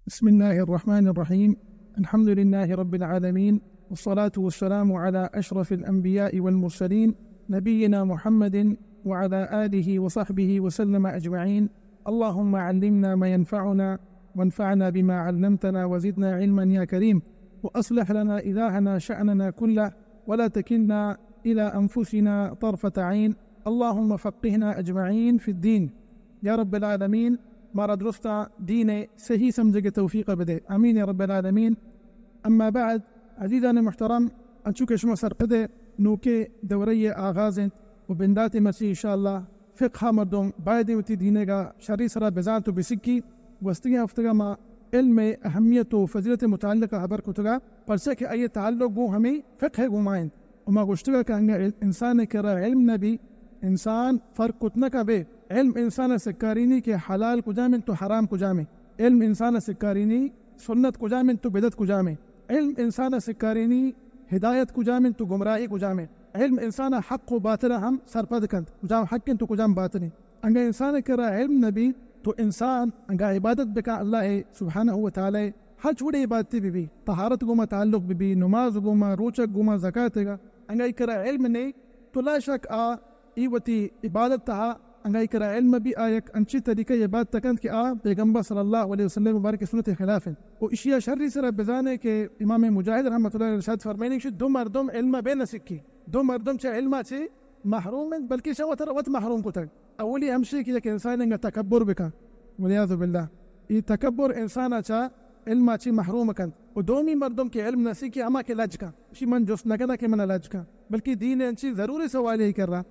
بسم الله الرحمن الرحيم. الحمد لله رب العالمين، والصلاة والسلام على أشرف الأنبياء والمرسلين، نبينا محمد وعلى آله وصحبه وسلم أجمعين. اللهم علمنا ما ينفعنا، وانفعنا بما علمتنا، وزدنا علما يا كريم. وأصلح لنا إلهنا شأننا كله، ولا تكلنا إلى أنفسنا طرفة عين. اللهم فقهنا أجمعين في الدين. يا رب العالمين، مارا درستاں دین ءِ صحیح سمجھگ ءِ توفیق ءَ بدے۔ آمین یا رب العالمین۔ اما بعد، عزیزان محترم، انچو کہ شما سرپد ئے، نوکیں دورہ ءِ آغاز انت و بندات ءَ مرچی انشاءاللہ فقہ ءَ مردم باید انت وتی دین ءَ شری سرا بزانت و بسکی۔ گوستگیں ہفتگ ءَ ما علم ءِ اہمیت و فضیلت ءِ متعلق ءَ ہبر کتگ ءَ، پرچا کہ آئی ءِ تعلق گوں ہمے فقہ ءِ گوما انت۔ و ما گوشتگ کہ انگا انسان ءِ کرا علم نہ بی، انسان فرق کت نہ کن بے۔ علم انسان ءَ سکارینی کہ حلال کجام انت و حرام کجام انت۔ علم انسان ءَ سکارینی سنت کجام انت و بدعت کجام انت۔ علم انسان ءَ سکارینی ہدایت کجام انت و گمراہی کجام انت۔ علم انسان ءَ حق و باطل ءَ ہم سرپد کنت، کجام حق انت و کجام باطل انت۔ انگا انسان ءِ کرا علم نہ بی تو انسان انگا عبادت بکن اللہ ءِ سبحانہ و تعالی ءِ، ہرچ وڑیں عبادتے بہ بی، طہارت گوما تعلق بہ بی، نماز گوما، روچگ گوما، زکات گا، انگا ای کرا علم نے تو لا شک آ ای وتی عبادت تہا انگا ای کرا علم بی آ یک انچیں طریقہ ءَ عبادت کنت کہ آ پیغمبر صلی اللہ علیہ وسلم مبارک سنت ءِ خلاف انت۔ و اشیا شری سرا بزانے کہ امام مجاہد رحمۃ اللہ علیہ ارشاد فرمائنی کہ دو مردم علم بے نسکی، دو مردم چہ علم ءَ چہ محروم انت، بلکہ شہ وت وت محروم کتگ۔ اولی ہمشی کہ یک انسان انگا تکبر بکن، والعیاذ باللہ، ای تکبر انسان ءَ چہ علم ءَ چہ محروم کنت۔ و دومی مردم کہ علم نسی کہ ہما کہ لج کن، اشی من جست نہ کناں کہ من لج کن، بلکہ دین ءِ انچیں ضروری سوالے ای کرا،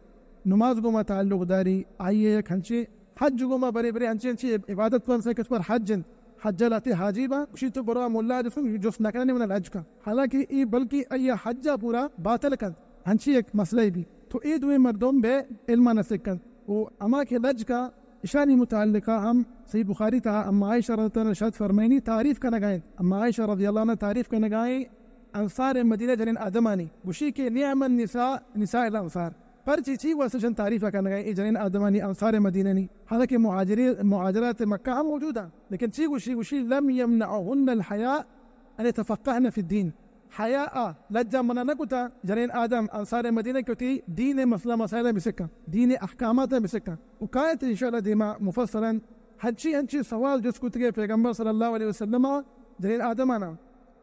نماز گوما تعلق داری، آئی ءِ یک ہنچیں حج گوما برے برے ہنچیں ہنچیں عبادت پر سے کہ پر حج انت، حج ءَ لہتے حاجی باں، اشی تو برو ملا جست کن، جست نہ کناں من لج کن۔ حالانکہ ای بلکہ آئی ءِ حج ءَ پورا باطل کنت۔ ہنچی یک مسئلہ بی تو اے دوئیں مردم بے علم ءَ نہ سکنت۔ و ہما کہ لج کا اشانی متعلقہ ہم صحیح بخاری تہا اما عائشہ رضی اللہ عنہا ارشاد فرمائنی تعریف کنگائیں۔ اما عائشہ رضی اللہ عنہا تعریف کنگائیں انصار مدینہ جنین آدمانی، گوشی کہ نعم النساء نساء الانصار۔ پرچی چی واسطہ شن تعریف کنگائیں اے جنین آدمانی انصار مدینہ نی؟ حالانکہ مہاجرین، مہاجرات مکہ ہم موجود ہیں، لیکن چی گوشی؟ گوشی لم يمنعهن الحياء ان يتفقهن في الدين۔ حیا ءَ لجا منع نہ کتا جنین آدم انصار مدینہ کہ وتی دین ءِ مسئلہ مسائل ءَ بسکاں، دین ءِ احکامات ءَ بسکاں۔ و کایت انشاءاللہ دیما مفصلاً ہنچی ہنچی سوال جست کتگے پیغمبر صلی اللہ علیہ وسلم ءَ جنین آدمانا۔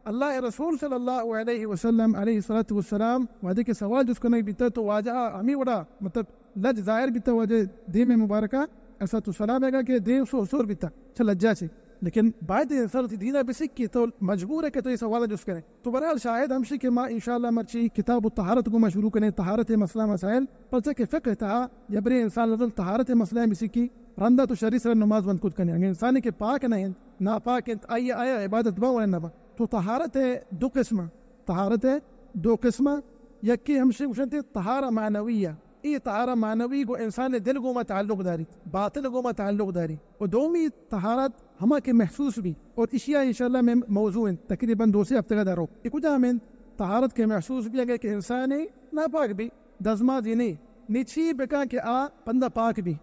اللہ ءِ رسول صلی اللہ علیہ وسلم علیہ الصلوۃ والسلام وہدے کہ سوال جست کنگ بیتا تو واجہ ءَ ہمے وڑا مطلب لج ظاہر بیتا، واجہ ءِ دیم مبارکہ الصلوۃ والسلام ءَ کہ دیم سور سور بیتا چہ لجا چہ۔ لیکن باید انسان وتی دین ءَ بسکی تو مجبور ہے کہ تو یہ سوال جست کرے۔ تو بہرحال شاہد ہمشی کہ ما انشاءاللہ مرچی کتاب الطہارت گوما شروع کنیں، طہارت ءِ مسئلہ مسائل، پرچہ کہ فقہ تہا یبرے انسان لازم طہارت ءِ مسئلہ بسکی، رندا تو شری سرا نماز بند کت کنے۔ اگہ انسانی کہ پاک نہ انت، ناپاک انت، آئی آیا عبادت با ولا نہ با۔ تو طہارت ءِ دو قسم، طہارت ءِ دو قسم، یکی ہمشی گوشنتے طہارہ معنویہ، اے طہارہ معنوی گو انسان دل گوما تعلق داری، باطن گوما تعلق داری۔ و دومی طہارت ہما کہ محسوس بی، اور اشیا انشاءاللہ میں موضوع انت، تقریباً دو سے ہفتہ کا دارو۔ اے کجام انت؟ طہارت کہ محسوس بی، اگر کہ انسان ناپاک بی، دزمازی نی، نی چی بکن کہ آ پندا پاک بی۔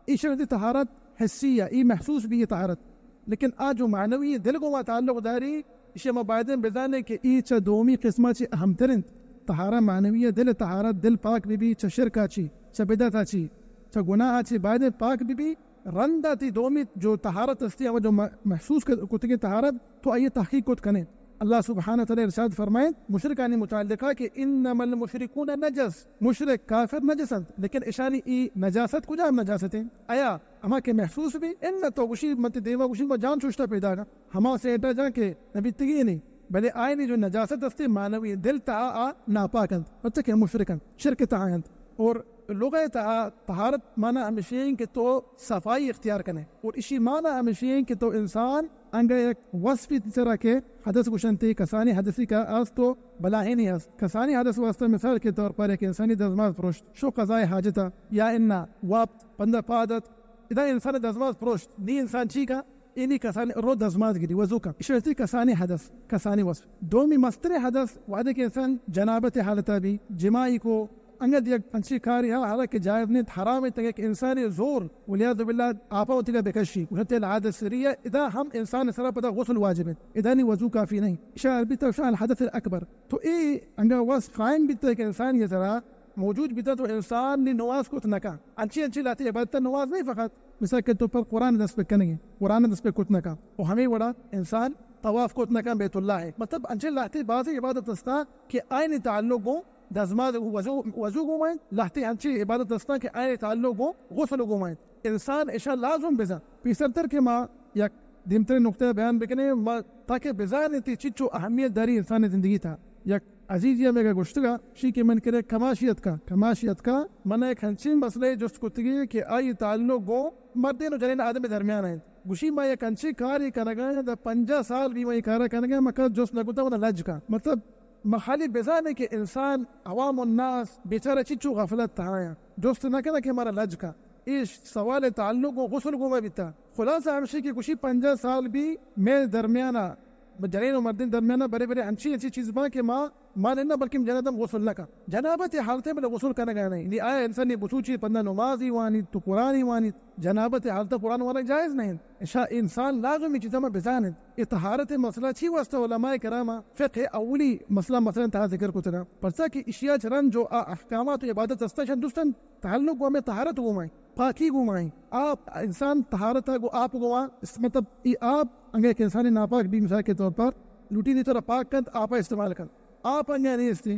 ایشی طہارت حسی ہے، ای محسوس بی یہ طہارت۔ لیکن آ جو معنوی دل گوما تعلق داری، ایشی ما بایدیں بزانیں کہ ای چہ دومی قسمہ چی اہم تر انت۔ طہارہ معنوی دل طہارت، دل پاک بی بی چہ شرکا چی، چہ بدعتا چی، چہ گناہا چی بایدیں پاک بی بی۔ رندا تی دومی جو طہارت استی، ہما جو م-، محسوس ک-، کتگیں طہارت، تو آئی تحقیق کت کنے۔ اللہ سبحانہ وتعالی ارشاد فرمائیں مشرکانی متعلقہ کہ انما المشرکون نجس، مشرک کافر نجس انت، لیکن اشانی ای نجاست کجام نجاست انت؟ آیا ہما کہ محسوس بی؟ ان تو گوشی، من تی دیما گوشی، ما جان چوشتا پیدا گا۔ ہما سیٹا جان کہ نبی تگی نہیں، بلے آئینی جو نجاست استی معنوی دل تہا آ ناپاک انت، پرچہ کہ مشرک انت، شرک تہا انت۔ اور لغہ تہا طہارت معنی ہمیشی ہیں کہ تو صفائی اختیار کنے، اور اشی معنی ہمیشی ہیں کہ تو انسان انگا یک وصفی سرا کہ حدث گوشنتی، کسانی حدثی کا است و بلاہینی است۔ کسانی حدث واسطہ مثال کے طور پر یک انسانی دزماز پروشت، شو قضاء حاجتا، یا انا وپت، پندا پادت، ادا انسان دزماز پروشت، نی انسان چی کا؟ اینی کسانی رو دزماز گری، وضو کا۔ اشی کسانی حدث، کسانی وصف۔ دومی مستر حدث، وعدے کہ انسان جنابت حالتا بی، جماعی کو، انگت یک انچیں کارے ہا، حالانکہ جائز نہ انت، حرام انت، اگہ یک انسانے زور، والعیاذ باللہ، آپا وتیگا بکشی، گوشنت العادة السریة، ادا ہم انسان سرا پدا غسل واجب انت، ادا نی وضو کافی نہیں۔ اشاں عربی تہا گوشاں الحدث الاکبر۔ تو اے انگا وصف قائم بیتا کہ انسان یہ سرا موجود بیتا تو انسان نی نماز کت نکا۔ انچی انچی لہتے عبادت نماز نہیں فقط۔ مثال کے طور پر قرآن دست پہ کنگے، قرآن دست پہ کت نکا۔ و ہمیں وڑا انسان طواف کت نکا بیت اللہ ہے۔ مطلب انچے لہتے بعضی عبادت استا کہ آئین تعلق گوں دزماز وضو، وضو گوں مائیں، لہتے انچے عبادت استا کہ آئین تعلق گوں غسل گوں مائیں۔ انسان اشا لازم بزان۔ پیسرتر کہ ما یک دیمتریں نقطہ بیان بکنیں، ما تاکہ بزانیں تی چچو اہمیت داری انسان زندگی تا۔ یک عزیزی ہمیں گوشتگا، شی کہ من کرے کماشی اتکا، کماشی اتکا، من ایک ہنچین مسئلہ جست کتگی کہ آئی تعلق گوں مردین و جنین آدم درمیان ہیں۔ گوشی ما یک ہنچین کاری کنگا ہیں، دا پنجاہ سال بھی ما یہ کارا کنگا ہیں، ما کس جست نہ کتا، منا لج کا۔ مطلب، ما خالی بزانے کہ انسان، عوام الناس، بیچارہ چچو غفلت تہا ہیں۔ جست نہ کنا کہ مارا لج کا۔ اے سوال تعلق و غسل گوں ما بیتا۔ خلاصہ ہمشی کہ گوشی پنجاہ سال بھی میں درمیانا، جنین و مردین درمیانا برے برے انچی انچی چیز باں کہ ما، ما نہ بلکہ جنادم غسل نہ کا۔ جنابت حالت بلے غسل کنگا نہیں۔ نی آیا انسان نی بسوچی پندا نمازی وانی تو قرآنی وانی، جنابت حالت قرآن وانا جائز نہیں۔ اشا انسان لازمی چیزا ما بزانت۔ اے طہارت مسئلہ چی واسطہ علماء کرام فقہ اولی مسئلہ مثلاً تہا ذکر کتگا۔ پرچا کہ اشیا چرن جو آ احکامات و عبادت استن شن دوستن تعلق گوں ہمیں طہارت گوں مائیں، پاکی گوں مائیں۔ آپ انسان طہارت گو آپ گوا اس مطلب ای آپ انگے کہ انسان ناپاک بھی مثال کے طور پر لوٹی دی طرح پاک کنت، آپ استعمال کنت۔ آپ انگا نیست۔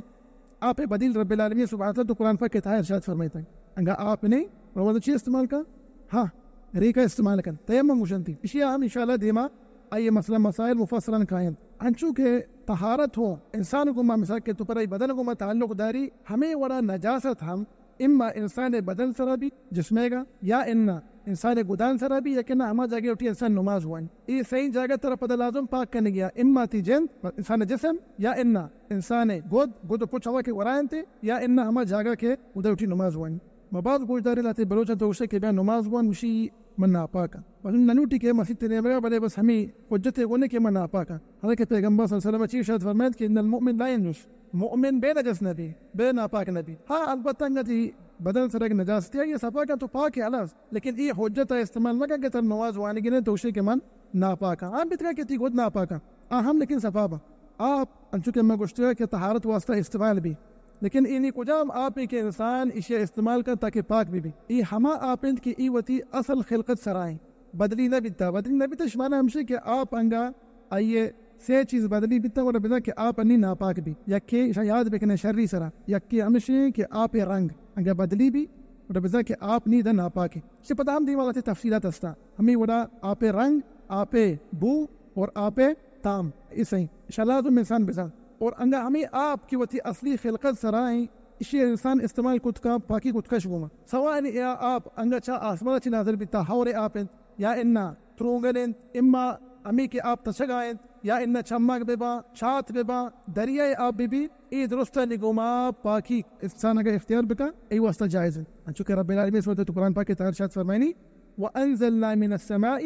آپ بدیل رب العالمین سبحانہ وتعالی تو قرآن پاک کے تہا ارشاد فرمائیتا۔ انگا آپ نے روزہ چی استعمال کا؟ ہاں، ریکا استعمال کن۔ تیمم گوشنتی۔ اشیا ہم انشاءاللہ دیما آئی مسئلہ مسائل مفصلاً کائنت۔ انچو کہ طہارت ہو انسان گوما مثال کے تو پر بدن گوما تعلق داری، ہمیں وڑا نجاست ہم اما انسان بدن سرا بھی جسمے گا یا انا انسان گدان سرا بھی یا کہ نہ ہما جاگہ اٹھی انسان نماز وانی۔ اے سئیں جاگہ ترا پدا لازم پاک کنگی آ، اما تی جند، انسان جسم، یا انا انسان گد، گد و پچ ہوا کہ ورائنتے، یا انا ہما جاگہ کہ ادا اٹھی نماز وانی۔ ما باز گوشدارے لہتے بلوچاں تو گوشے کہ بیا نماز وان، گوشی من ناپاکاں۔ بس نلوٹی کہ مسیت نیمگا بلے بس ہمیں حجت گونے کہ من ناپاکاں۔ حالانکہ پیغمبر صلی اللہ علیہ وسلم چی ارشاد فرمائیت کہ ان المؤمن لا ينجس، مؤمن بے نجس نبی، بے ناپاک نبی۔ ہاں، البتہ انگا تی بدن سرگ نجاستی ہے، یہ صفا کن تو پاک ہے، خلاص۔ لیکن یہ حجت استعمال مکن کہ تر نماز وانگی نے تو گوشے کہ من ناپاکاں۔ ہم بتگا کہ تی گد ناپاکاں۔ آ ہم لیکن صفا با۔ آپ انچو کہ میں گوشتگا کہ طہارت واسطہ استعمال بھی۔ لیکن اینی کجام آپ کہ انسان اشیا استعمال کن تاکہ پاک بھی بھی۔ ای ہما آپ انت کہ ای وتی اصل خلقت سرائیں۔ بدلی نہ بیتا، بدلی نہ بیتا، شمانا ہمشی کہ آپ انگا آئیے سے چیز بدلی بیتا، گڑا بزاں کہ آپ انی ناپاک بی۔ یکے ایشاں یاد بکنے شری سرا، یکے ہمشی کہ آپ رنگ انگا بدلی بی، گڑا بزاں کہ آپ نی دا ناپاک۔ اس پدا ہم دیما لہتے تفصیلات ہستا۔ ہمیں وڑا آپ رنگ، آپ بو اور آپ تام، اسے ایشاں لازم انسان بزاں۔ اور انگا ہمیں آپ کی وتی اصلی خلقت سرائیں، اشی انسان استعمال کت کا، پاکی کت کش گوما۔ سوا انی اے آپ انگا چا آسمان چی نازل بیتا، ہور آپ انت، یا انا ترونگل انت، اما ہمیں کہ آپ تچگا انت، یا انا چمگ ببا، چات ببا، دریائے آپ ببی، اے درستانی گوما پاکی انسان اگر اختیار بکا، اے واسطہ جائز انت۔ انچو کہ رب العالمین سورۃ قرآن پاک کے تحت ارشاد فرمائنی، وانزلنا من السماء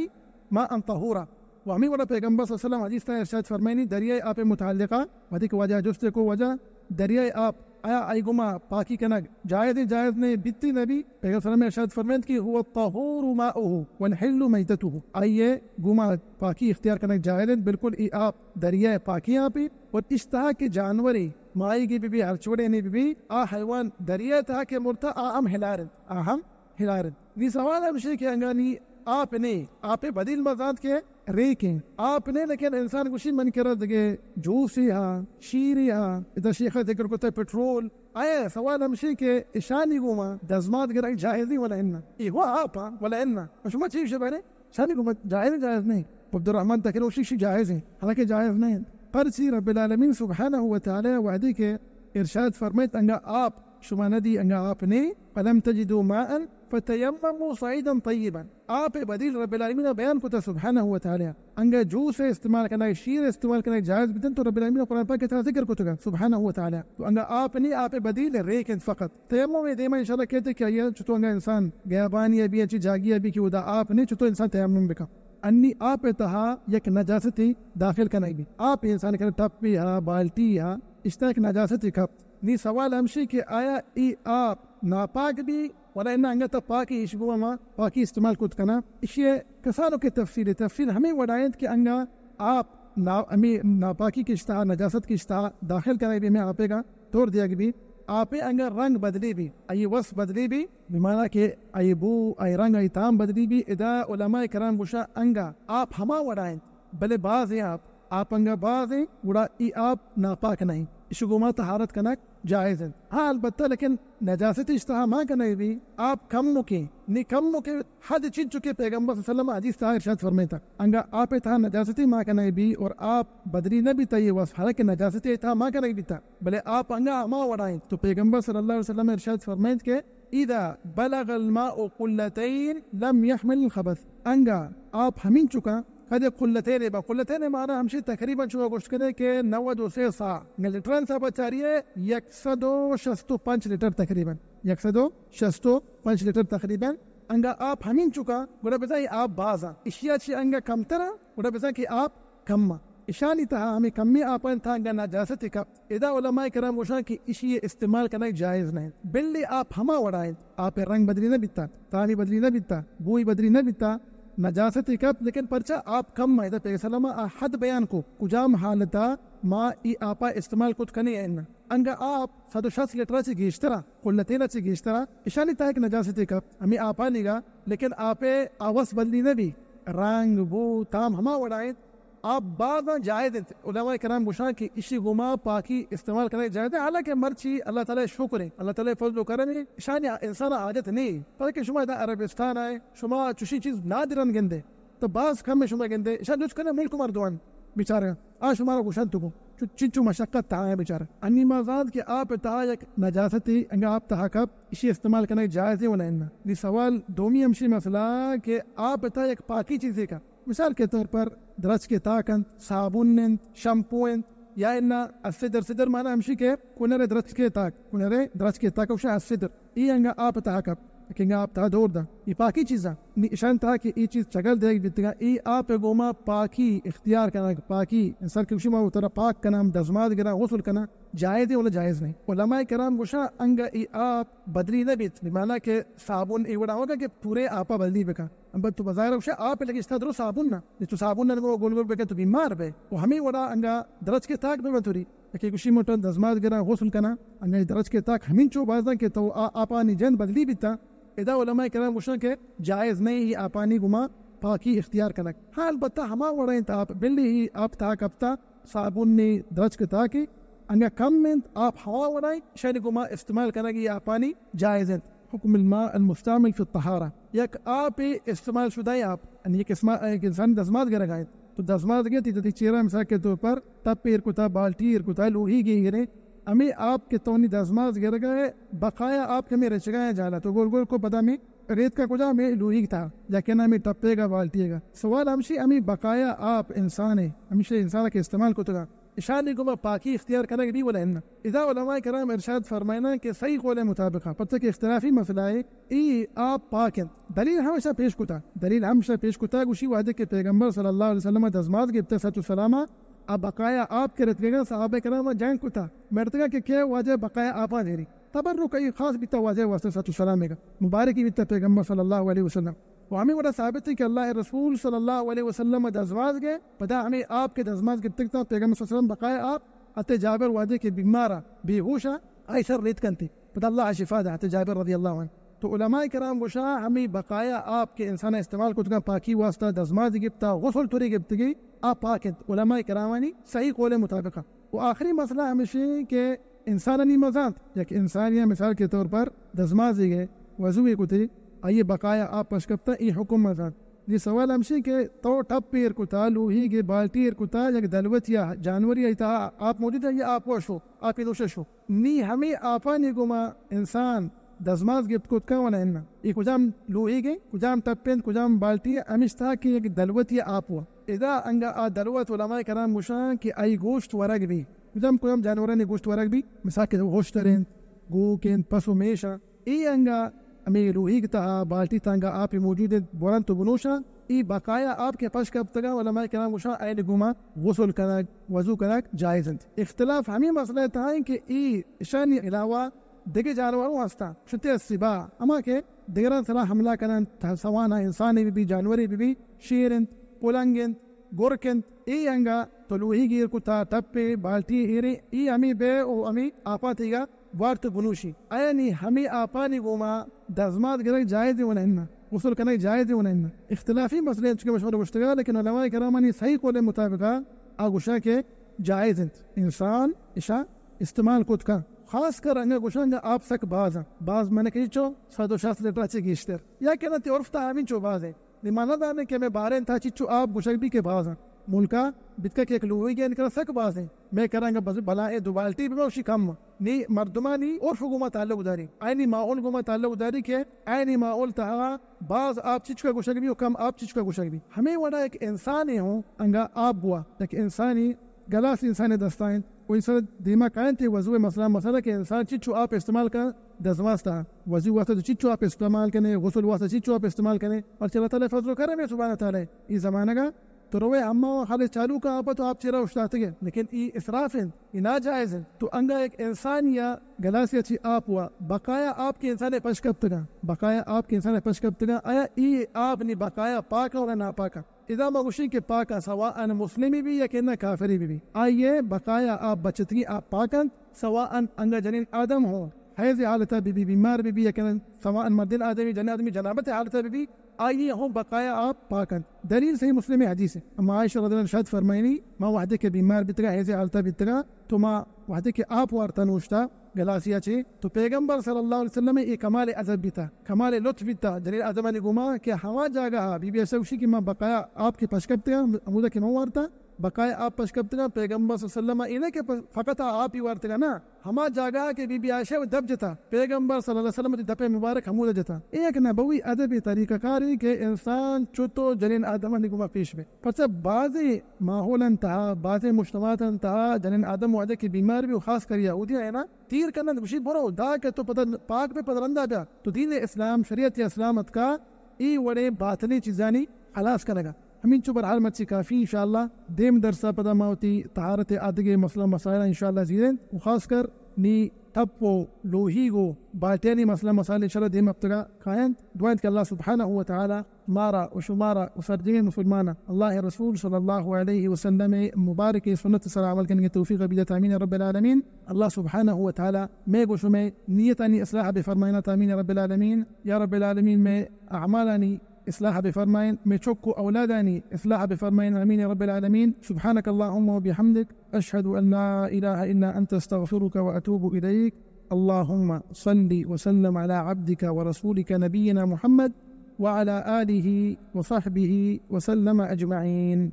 ماء طهورا۔ و ہمیں وڑا پیغمبر صلی اللہ علیہ وسلم حدیث تا ارشاد فرمائنی، دریائے آپ متعلقہ، وہدے کہ واجہ جستے کو واجہ دریائے آپ آیا آئی گما پاکی کنگ جائز ہیں، جائز نہیں، بیتی نبی۔ پیغمبر صلی اللہ علیہ وسلم ارشاد فرمائنت کہ هو الطهور ماؤه والحل میتته۔ آئیے گما پاکی اختیار کنگ جائز ہیں، بالکل ای آپ دریائے پاکی آپ ہی۔ اور اشتہا کہ جانوری ماہیگی بی بی، ہر چوڑے نہیں بی بی، آ حیوان دریائے تہا کہ مرتا آ ہم حلال انت، آ ہم ہلار انت۔ نی سوال ہمشی کہ انگا نی آپ نے، آپ بدیل ما زانت کہ ریک ہیں۔ آپ نے لیکن انسان گوشی من کرا دگے جوسی ہا، شیری ہا، ادا شیخ ذکر کتا پٹرول۔ آیا سوال ہمشی کہ اشانی گوما دزمات گرگ جائزی ولا انا؟ ای ہوا آپ ہا ولا انا؟ شما چی گوشے بارے؟ شانی گوما جائز جائز نہیں۔ عبدالرحمن تکروشی شی جائز ہیں، حالانکہ جائز نہیں۔ پرچی رب العالمین سبحانہ و تعالی وحدی کے ارشاد فرمائت انگا آپ شما ندی انگا آپ نے، فلم تجدوا ماء فتیمموا صعیدا طیبا۔ آپ بدیل رب العالمین بیان کتا سبحانہ و تعالی۔ انگا جوس استعمال کنگ، شیر استعمال کنگ جائز بیتن تو رب العالمین قرآن پاک تہا ذکر کتگا سبحانہ و تعالی۔ تو انگا آپ نے، آپ بدیل ریک انت فقط۔ تیمم دیما انشاءاللہ کہتے کہ آیا چطور انگا انسان گیابانی ابھی اچھی جاگی ابھی کہ ادا آپ نے چطور انسان تیمم بکا۔ انی آپ تہا یک نجاستی داخل کنگ بی۔ آپ انسان کرے ٹپی ہا، بالٹی ہا، اشتا یک نجاستی کپ۔ نی سوال ہمشی کہ آیا ای آپ ناپاک بی ولا انا؟ انگا تا پاکی، ایش گوما ما پاکی استعمال کت کنا؟ اشی کسانو کہ تفصیل، تفصیل ہمیں وڑا انت کہ انگا آپ نا-، ہمیں ناپاکی کشتا، نجاست کشتا داخل کنگ بی، ہمیں آپے گا دور دیگ بی، آپے انگا رنگ بدلی بی، آئی وس بدلی بی، بمانا کہ آئی بو، آئی رنگ، آئی تام بدلی بی۔ ادا علماء کرام گوشا انگا آپ ہما وڑا انت، بلے بازیں آپ، آپ انگا بازیں، گڑا ای آپ ناپاک نہیں، اشی گوما طہارت کنگ جائز انت۔ ہاں، البتہ لیکن نجاست اش تہا ما کنگ بی، آپ کمکیں، نی کمکیں حد چنچو کہ پیغمبر صلی اللہ علیہ وسلم حدیث تہا ارشاد فرمائتا، انگا آپ تہا نجاستی ما کنگ بی اور آپ بدلی نہ بیتا یہ وصف، حالانکہ نجاستی تہا ما کنگ بیتا، بلے آپ انگا ہما وڑا انت۔ تو پیغمبر صلی اللہ علیہ وسلم ارشاد فرمائت کہ اذا بلغ الماء قلتين لم يحمل الخبث۔ انگا آپ ہمین چکا کدے قلتین با، قلتین معنی ہمشی تقریباً شما گوشت کنے کہ نود و سے سا، انگا لیٹران سا بچاری ہے، یک سد و شست و پنچ لیٹر تقریباً، یک سد و شست و پنچ لیٹر تقریباً۔ انگا آپ ہمین چکا، گڑا بزاں ای آپ بازا، اشیا چی انگا کمترا، گڑا بزاں کہ آپ کم۔ اشانی تہا ہمیں کمی آپانی تہا انگا نجاستے کپت، ادا علماء کرام گوشاں کہ اشی استعمال کنگ جائز نہیں، بلے آپ ہما وڑا انت، آپ رنگ بدلی نہ بیتا، تامی بدلی نہ بیتا، بوئی بدلی نہ بیتا، نجاستے کپت، لیکن پرچا آپ کم۔ ادا پیغمبر صلی اللہ علیہ وسلم آ حد بیان کو، کجام حالتا ما ای آپا استعمال کت کنے یا نہ۔ انگا آپ سد و شست لیٹر چی گیشترا، قلتین چی گیشترا، اشانی تہا یک نجاستے کپت، ہمیں آپانی گا، لیکن آپے آ وس بدلی نہ بی، رنگ، بو، تام ہما وڑا انت۔ آپ بازاں جائز انت۔ علماء کرام گوشاں کہ اشی گوما پاکی استعمال کنگ جائز ہے، حالانکہ مرچی اللہ تعالی شکر ہے، اللہ تعالی فضل و کرم ہے، اشانی انسان حاجت نہیں۔ بلکہ شما ادا عربستان آئے، شما چوشی چیز نادرن گندے، تو باز کم شما گندے، اشان جست کنے ملک مردوان بیچارہ، آ شما را گوشن تو گو، چو-، چنچو مشقت تہا ہے بیچارہ۔ انی ما زانت کہ آپ تہا یک نجاستی انگا آپ تہا کپ، اشی استعمال کنگ جائز ہے ولا انہ؟ نی سوال دومی ہمشی مسئلہ کہ آپ تہا یک پاکی چیزے کا مثال کے طور پر درچکے تاک انت، صابن انت، شمپو انت، یا انا السدر، سدر معنی ہمشی کہ کنر درچکے تاک، کنر درچکے تاک اوشا السدر۔ ای انگا آپ تہا کپ، کہ انگا آپ تہا دور دا۔ ای پاکی چیزا۔ نی اشان تہا کہ ای چیز چگل دیگ بیتگا، ای آپ گوما پاکی اختیار کنگ، پاکی انسان کہ گوشی ما ترا پاک کنم، دزمات گرا، غسل کنم، جائز ہے ولا جائز نہیں؟ علماء کرام گوشا انگا ای آپ بدلی نہ بیت، بمعنی کہ صابن ای وڑا ہوگا کہ پورے آپا بدلی بکا۔ بس تو بظاہر گوشے آپ لگشتا درو صابن نہ، نی تو صابن نہ گو گل گل بکن تو بیمار بے۔ و ہمیں وڑا انگا درچکے تاک بے بتوری۔ کہ گوشی موٹا دزمات گرا غسل کنا، انگا درچکے تاک ہمینچو بازاں کہ تو آ-، آپانی جند بدلی بیتا۔ ادا علماء کرام گوشن کہ جائز نہیں ای آپانی گما پاکی اختیار کنگ۔ ہاں البتہ ہما وڑا انت آپ بلی ای آپ تاک اپتا صابن نی درچکے تاکی انگا کم انت، آپ ہما وڑا انت، شانی گما استعمال کنگ ای آپانی جائز انت۔ حکم الماء المستعمل في الطهارة۔ یک آپ استعمال شدہ آپ، یعنی یک اسما-، یک انسان دزمات گرگا انت۔ تو دزمات گرتی، تو تی چیرا مثال کے طور پر ٹپ ایر کتا، بالٹی ایر کتا، لوہی گے گرے، ہمیں آپ کے تو نی دزمات گرگا ہے، بقایا آپ کے میں رچگا ہے جالا، تو گول گول کو پتا میں ریت کا کجا میں لوہی تھا، یا کہ نہ میں ٹپے گا، بالٹی گا۔ سوال ہمشی ہمیں بقایا آپ انسان ہے، ہمیشہ انسان کے استعمال کو تگا۔ اشانی گما پاکی اختیار کنگ بی ولا انہ؟ ادا علماء کرام ارشاد فرمائنا کہ صحیح قول مطابق، پرچہ کہ اختلافی مسئلہ ہے، ای آپ پاک انت۔ دلیل ہمیشہ پیش کتا، دلیل ہمیشہ پیش کتا، گوشی وہدے کہ پیغمبر صلی اللہ علیہ وسلم دزمات گپتا صلی اللہ علیہ وسلم، آ بقایا آپ کے رتگا، صحابہ کرام جنگ کتا، مرتگا کہ کیا واجہ بقایا آپا دیری۔ تبرک ای خاص بیتا واجہ واسطے صلی اللہ علیہ وسلم گا، مبارکی بیتا پیغمبر صلی اللہ علیہ وسلم۔ و ہمیں وڑا ثابت ہے کہ اللہ رسول صلی اللہ علیہ وسلم دزماز گئے، پدا ہمیں آپ کے دزماز گپتگ تا، پیغمبر صلی اللہ علیہ وسلم بقایا آپ، حتی جابر وہدے کہ بیمارا، بے ہوشا، آئی سر ریت کنتے، پدا اللہ شفا دا، حتی جابر رضی اللہ عنہ۔ تو علماء کرام گوشا ہمیں بقایا آپ کے انسان استعمال کتگا پاکی واسطہ، دزماز گپتا، غسل توری گپتگی، آپ پاک انت، علماء کرامانی صحیح قول مطابقا۔ و آخری مسئلہ ہمیشی کہ انسانانی مزانت، یک انسانی مثال کے طور پر دزمازی گئے، وضوی کتے، آئیے بقایا آپ پشکپتا، ای حکم مزانت۔ یہ سوال ہمشی کہ تو ٹپ ایر کتا، لوہی گے بالٹی ایر کتا، یک دلوت یا جانوری آئی تہا آپ موجود ہے، یہ آپ وشو، آپ نوشش ہو۔ نی ہمیں آپانی گما انسان دزماز گپت کت کن ولا انہ؟ یہ کجام لوہی گے، کجام ٹپ انت، کجام بالٹی ہے، ہمیش تہا کہ یک دلوت یا آپ ہوا۔ ادا انگا آ دلوت علماء کرام گوشاں کہ آئی گوشت ورگ بی۔ کجام کجام جانورانی گوشت ورگ بی؟ مثال کہ ہوشتر انت، گوک انت، پس و میش انت۔ اے انگا ہمے لوہیگ تہا، بالٹی تہا انگا آپے موجود انت، برنت و بنوشاں، ای بقایا آپ کہ پش کپتگاں، علماء کرام گوشاں آئین گوما غسل کنگ، وضو کنگ جائز انت۔ اختلاف ہمیں مسئلہ تہا ہیں کہ ای اشانی علاوہ دگہ جانور ہوں ہستاں، شتے السباع، ہما کہ دگران سرا حملہ کننت، سواء انسانے بہ بی، جانورے بہ بی، شیر انت، پلنگ انت، گرک انت، ای انگا تو لوہی گیر کتا، ٹپے، بالٹی ایرے، ای ہمیں بے او ہمیں آپاں تیگا وارت بنوشی۔ آیانی ہمیں آپانی گوما دزمات گرگ جائز و نہ انت، غسل کنگ جائز و نہ انت۔ اختلافی مسئلہ انت، چونکہ مشورہ گوشتگا، لیکن علماء کرامانی صحیح قول مطابقا آ گوشاں کہ جائز انت، انسان اشا استعمال کت کن۔ خاص کر انگا گوشاں انگا آپ سک باز انت، باز من کہ چو صد و شصت لیٹر چہ گیشتر، یا کہ نہ تی عرف تا ہمین چو باز انت۔ نی ما نہ زانیں کہ ہمیں باریں تہا چچو آپ گوشگ بی کہ باز انت۔ ملکا بیتکا کہ یک لوہیگے انت کہ سک باز انت۔ مئے کرا انگا بز-، بلاہیں دو بالٹی بہ بوشی کم۔ نی مردمانی عرف گوما تعلق داری، آئینی ماحول گوما تعلق داری کہ آئینی ماحول تہا باز آپ چچکا گوشگ بی و کم آپ چچکا گوشگ بی۔ ہمیں وڑا یک انسانے ہوں انگا آپ بوا، یک انسانی گلاس انسان دستا انت، و انسان دیما کاینت وضو مسئلہ، مسئلہ کہ انسان چچو آپ استعمال کن دزماستا، وضو واسطہ تو چچو آپ استعمال کنے، غسل واسطہ چچو آپ استعمال کنے، پرچہ اللہ تعالی فضل و کرم ہے سبحانہ تعالی۔ ای زمانگا تو روے حمام خالی چالو کا آپ تو آپ چیرا اشتاتگے، لیکن ای اسراف انت، ای ناجائز انت۔ تو انگا ایک انسان یا گلاس یا چی آپ ہوا، بقایا آپ کے انسان پش کپتگا، بقایا آپ کے انسان پش کپتگا، آیا ای آپ نی بقایا پاک اور ناپاک؟ ادا ما گوشیں کہ پاک انت، سواء مسلمی بی یا کہ نہ کافری بی بی، آئی ء بقایا آپ بچتگی آپ پاک انت، سواء انگا جنین آدم ہوں حیض حالتا بی بی، بیمار بی بی یا کہ نہ، سواء مردین آدمی جنین آدمی جنابت حالتا بی بی، آئی ہوں بقایا آپ پاک انت۔ دلیل صحیح مسلم حدیث ہے۔ اما عائشہ رضی اللہ عنہا ارشاد فرمائنی، ما وحدے کہ بیمار بیتگا، حیض حالتا بیتگا، تو ما وحدے کہ آپ وارتا نوشتا گلاسیا چے، تو پیغمبر صلی اللہ علیہ وسلم اے کمال ادب بیتا، کمال لطف بیتا جنین آدمانی گوما کہ ہما جاگہ بی بی عائشہ گوشی کہ ما بقایا آپ کے پشکپتگا، ہمودا کہ من وارتا بقایا آپ پشکپتگا، پیغمبر صلی اللہ علیہ وسلم اے نہ کہ پ-، فقط آپ ہی وارتگا، نہ، ہما جاگہ کہ بی بی عائشہ دب جتا، پیغمبر صلی اللہ علیہ وسلم دپ مبارک ہمودا جتا۔ اے یک نبوی ادب طریقہ کاری کہ انسان چتو جنین آدمانی گوما پیش بے۔ پرچہ بازیں ماحولانی تہا، بازیں مجتمعاتانی تہا جنین آدم وہدے کہ بیمار بی و خاص کر یہودیاں ہے نا، تیر کنن گوشی برو دا کہ تو پدا پاک بے پدا رندا بیا۔ تو دین اسلام، شریعت اسلام اتکا ای وڑیں باطنی چیزانی خلاص کنگا۔ ہمینچو برحال مرچی کافی، انشاءاللہ دیم درسا پدا ما وتی طہارت آدگے مسئلہ مسائل انشاءاللہ زیریں و خاص کر نی ٹپ و لوہیگ و بالٹیانی مسئلہ مسائل انشاءاللہ دیم ہفتگا کاینت۔ دعا انت کہ اللہ سبحانہ و تعالی مارا و شمارا و سرجمیں مسلمانا اللہ رسول صلی اللہ علیہ وسلم مبارک سنت سرا عمل کنگے توفیق بدات، آمین رب العالمین۔ اللہ سبحانہ و تعالی مئے گو شمئے نیتانی اصلاح بفرمائنات، آمین رب العالمین۔ یا رب العالمین مئے اعمالانی اصلاح بفرمائن، مئے چک و اولادانی اصلاح بفرمائن، آمین رب العالمین۔ سبحانك اللهم وبحمدك، اشهد ان لا اله الا انت، استغفرك واتوب اليك۔ اللهم صل وسلم على عبدك ورسولك نبينا محمد وعلى آله وصحبه وسلم أجمعين.